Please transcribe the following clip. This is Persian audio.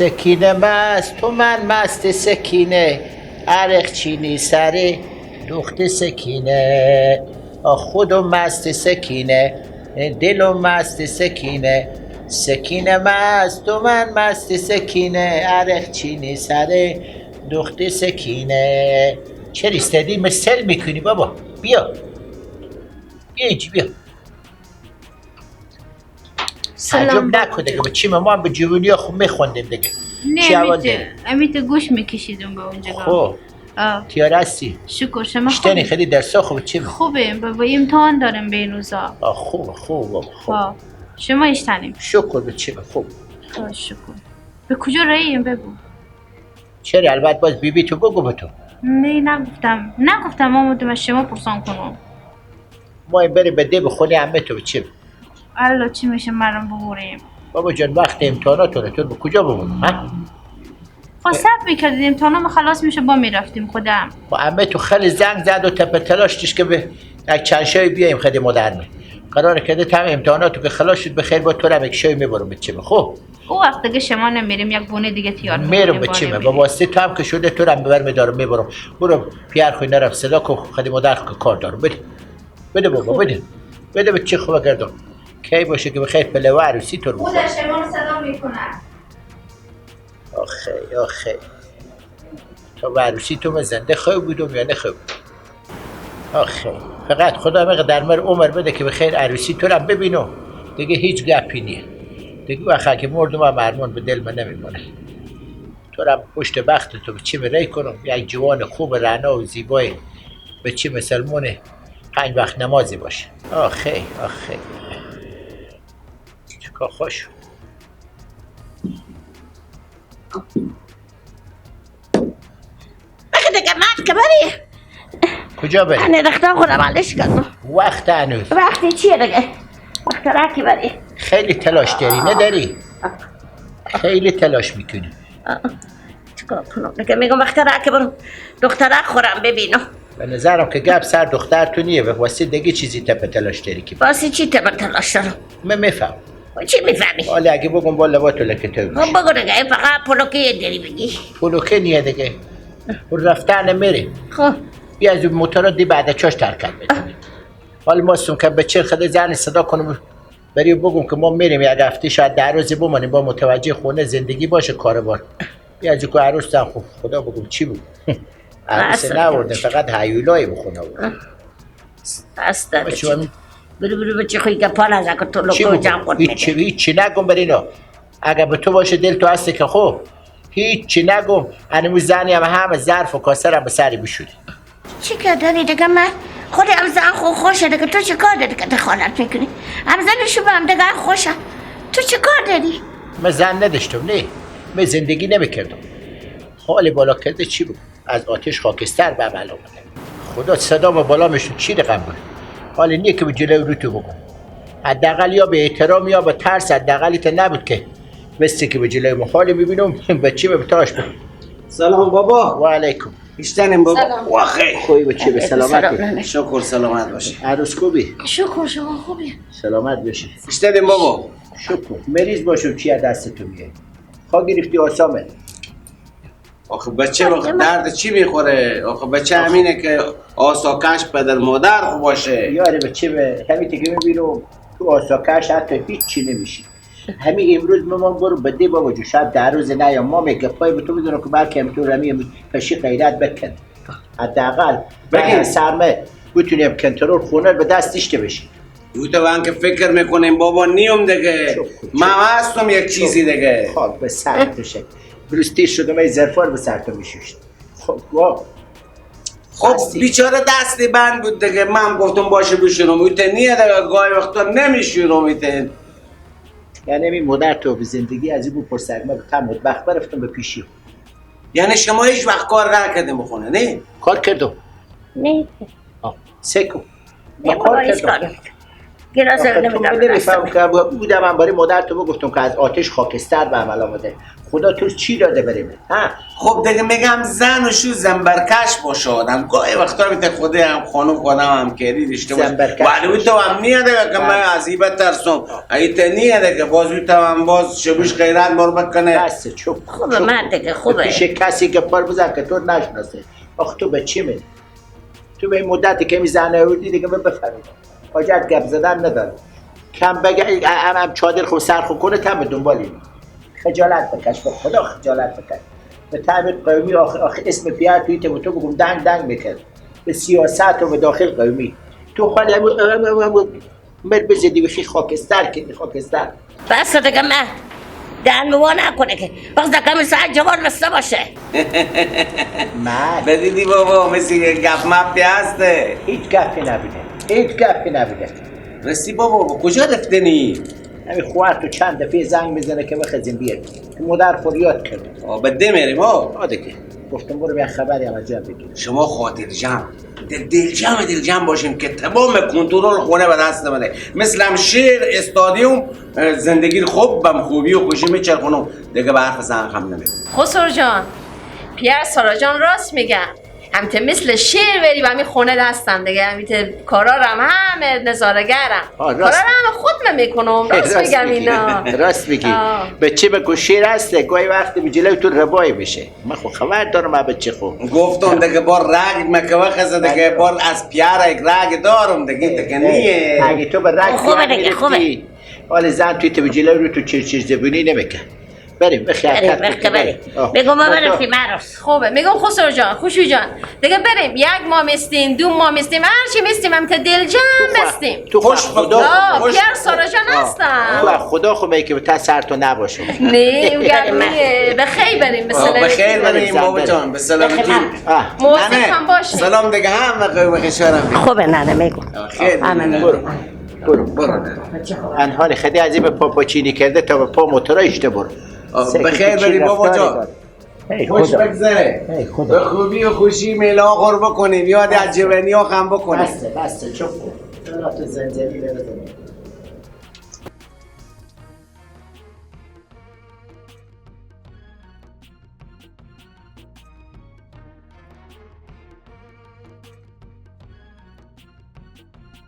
سکینه مست تو من مست سکینه، عرق چینی سر دخت سکینه، خودم مست سکینه، دلم مست سکینه، سکینه مست تو من مست سکینه، عرق چینی سر دخت سکینه. چرا ایستادی مثل میکنی بابا؟ بیا بیا اینجا بیا. تعجب نکن دیگه، چی ما هم به جوونی ها خوب میخوندیم دیگه. نه امیت گوش میکشیدم به اونجا. خب تیار هستی؟ شکر. شما خوبی؟ خیلی درسا خوب چی؟ خوبه بابا، امتحان دارم به این روزا. خوب خوب بابا خوب. شما ایشتنیم؟ شکر به چی خوب. شکر. به کجا راییم بگو؟ چرا البته باز بی بی تو بگو به تو. نه نگفتم نگفتم، آمدم از شما پرسان کنم. ما این بریم به ده بخونی عمه تو چی؟ الله چی میشه مرم ببریم؟ بابا جان وقت امتحاناتونه، تو به کجا ببرم؟ ها؟ خب صبر میکردیم امتحانام خلاص میشه با میرفتیم خودم. خب عمه تو خیلی زنگ زد و تپه تلاش داشت که به یک چند شایی بیایم خیلی مادرمه. قرار کرده تم امتحاناتو که خلاص شد به خیر با تو هم یک شایی میبرم به چه. خب او وقت دیگه شما نمیریم، یک بونه دیگه تیار میرم به چه با واسطه تو هم که شده تو رو هم ببر میبرم. برو پیر خو نرم صدا کو خیلی مادر کار دارم. بده بده بابا بده بده به چه خوبه گردم کی باشه که بخیر پلو عروسی تو رو خود شما رو صدا میکنه. آخه آخه تا عروسی تو من زنده خوب بودم یا نه خوب؟ آخه فقط خدا مقدر مر عمر بده که بخیر عروسی تو رو ببینم دیگه، هیچ گپی نیه دیگه. وقتی که مردم هم ارمان به دل من نمیمونه. تو رو پشت بخت تو به چی ری کنم، یک جوان خوب رعنا و زیبای به چی مسلمونه 5 وقت نمازی باشه. آخه آخه چیکار خوش. وقتی دیگه مرد که بری کجا بری؟ من رختان خودم علیش کردم. وقت هنوز وقتی چیه دیگه؟ وقت رکی بری خیلی تلاش داری نداری؟ خیلی تلاش میکنی. چیکار کنم دیگه؟ میگم وقت رکی برم دخترک خورم ببینم. به نظرم که گپ سر دختر تو نیه، واسه دیگه چیزی تپه تلاش داری که واسه چی تپه تلاش دارم؟ من میفهم. چی میفهمی؟ حالا اگه بگم با لباتو لکه تو میشه. خب بگو دیگه، فقط پلوکه داری بگی. پلوکه نیه دیگه، رفتن میره. خب بیا از موتورا دی بعد چاش ترکت بده. حالا ما سون که به چه خدا زن صدا کنم بری بگم که ما میریم یک هفته شاید 10 روز بمانیم با متوجه خونه زندگی باشه کاروبار. بیا از کو عروس خوب خدا بگم چی بود؟ عروس نبرده فقط هیولای بخونه بود. اصلا برو برو بچه خوی گپا نزن که تو لوکو جمع کن. هیچی نگم بر اینا. اگه به تو باشه دل تو هسته که خوب هیچی نگم. انمو زنی هم همه ظرف و کاسه هم به سری بشوری. چی کردنی دیگه؟ من خود هم زن خوشه دیگه، تو چه کار داری که دخالت میکنی؟ هم زنشو به هم دیگه خوشم، تو چه کار داری؟ من زن نداشتم، نه من زندگی نمیکردم. حال بالا کرده چی بود؟ از آتش خاکستر به عمل آمده. خدا صدا و بالا میشون چی رقم بود؟ حالا نیه که به جلوی رو تو بگم. حداقل یا به احترام یا به ترس حداقلی تا نبود که مثل که به جلوی ما میبینم بچه به تاش بود. سلام بابا. و علیکم. بیشترین بابا. واخی خوبی بچه به سلامت. شکر سلامت باشی. عروس خوبی؟ شکر شما خوبی؟ سلامت باشی. بیشترین بابا. شکر. مریض باشم چی از دست تو میاد؟ خوا گرفتی آسامه. آخه بچه وقت درد چی میخوره؟ آخه بچه همینه که آساکش پدر مادر خوب باشه. یاره بچه به همین که میبینم تو آساکش حتی هیچی نمیشه. همین امروز ما برو بده بابا جو شب 10 روز نه یا ما میگه پای به تو میدونم که بلکه تو رمی پشی غیرت بکن. حداقل بگین سرمه بتونیم کنترل خونه به دست داشته باشیم. تو که فکر میکنیم بابا نیوم دیگه. من هستم یک چیزی دیگه. خاک به سر بشه. بروستی شدم ای ظرفار به سر تو میشوشت. خب خب بیچاره دستی بند بود دیگه. من گفتم باشه بشورم. اوته نیه دیگه گاهی وقتا نمیشورم ایته. یعنی این مادر تو به زندگی از این بود پرسرما به تم مطبخ برفتم به پیشی. یعنی شما هیچ وقت کار نکردیم بخونه نه؟ کار کردم. نه. سکو. من کار کردم. نمیفهم که بودم من برای مادر تو بگفتم که از آتش خاکستر به عمل آمده. خدا تو چی داده بریم؟ ها خب دیگه میگم زن و شو زنبرکش باشه آدم گاهی وقتا بیت خوده هم خانم خودم هم کری داشته باشه ولی تو هم نیه دیگه که من از این بترسم ای تا نیه دیگه باز تو هم باز شبوش غیرت مار بکنه. بس چوب خوبه مرد دیگه خوبه. پیش کسی که پار بزن که تو نشناسه. آخ تو به چی میدی؟ تو به این مدتی که میزنه آوردی دیگه من بفهمیدم حاجت گپ زدن نداره. کم بگه هم چادر خو سر خو کنه تم دنبالی. خجالت بکش به خدا خجالت بکش. به تعبیر قومی آخ آخ اسم پیر توی تو بگم دنگ دنگ میکرد به سیاست و به داخل قومی. تو خالی مر بزدی بخی خاکستر که خاکستر. بس دیگه من دهن موا نکنه که باز دیگه ساعت جوان بسته باشه. من بدیدی بابا مثل گپ مپی هسته. هیچ گپی نبوده، هیچ گپی نبوده. رسی بابا کجا رفتنی؟ همین خوار تو چند دفعه زنگ میزنه که بخزیم بیاد. مادر فریاد کرد. آه بده میریم ها. آه دیگه گفتم برو بیا خبری هم از جمع بگیر. شما خاطر جمع دل جمع دل جمع باشیم که تمام کنترل خونه به دست منه. مثل شیر استادیوم زندگی خوب بم خوبی و خوشی میچرخونم دیگه به حرف زن هم نمیرم. خسرو جان پیر سارا جان راست میگن. همته مثل شیر بری و همین خونه دستم دیگه همیته کارا رم همه نظاره‌گرم. کارا رم خود من میکنم. راست میگم اینا. راست میگی. بچه بگو شیر هسته گاهی وقتی به جلوی تو ربای میشه. من خب خبر دارم بچه خوب. گفتم دیگه بار رگ مکوه خزه دیگه بار از پیار یک رگ دارم دیگه دیگه نیه. اگه تو به رگ خوبه دیگه خوبه. حالا زن توی تو به جلوی رو تو چیر چیر زبونی نمیکن. بریم بخیر بریم میگم ما بریم عروس. خوبه میگم خسرو جان خوشو جان دیگه بریم. یک ما میستیم دو ما میستیم هر چی میستیم هم تا دل جمع میستیم. تو خوش خدا خوش پیر سارا جان هستم. تو خدا خوبه که تا سر تو نباشه. نه اون گرمیه. به خیر بریم به سلامتی. به خیر بریم بابا جان به سلامتی. مواظب هم باشین. سلام دیگه هم قوم خشارم. خوبه نه میگم خیر برو برو برو. انحال خدی از این به پاپاچینی کرده تا به پا موتورا اشته برو. بخیر بریم بابا جان. خوش بگذره. به خوبی و خوشی میلا خور بکنیم یاد از جوانی ها خم بکنیم. بسته بسته چوب کن. تو زنجبیل بزن.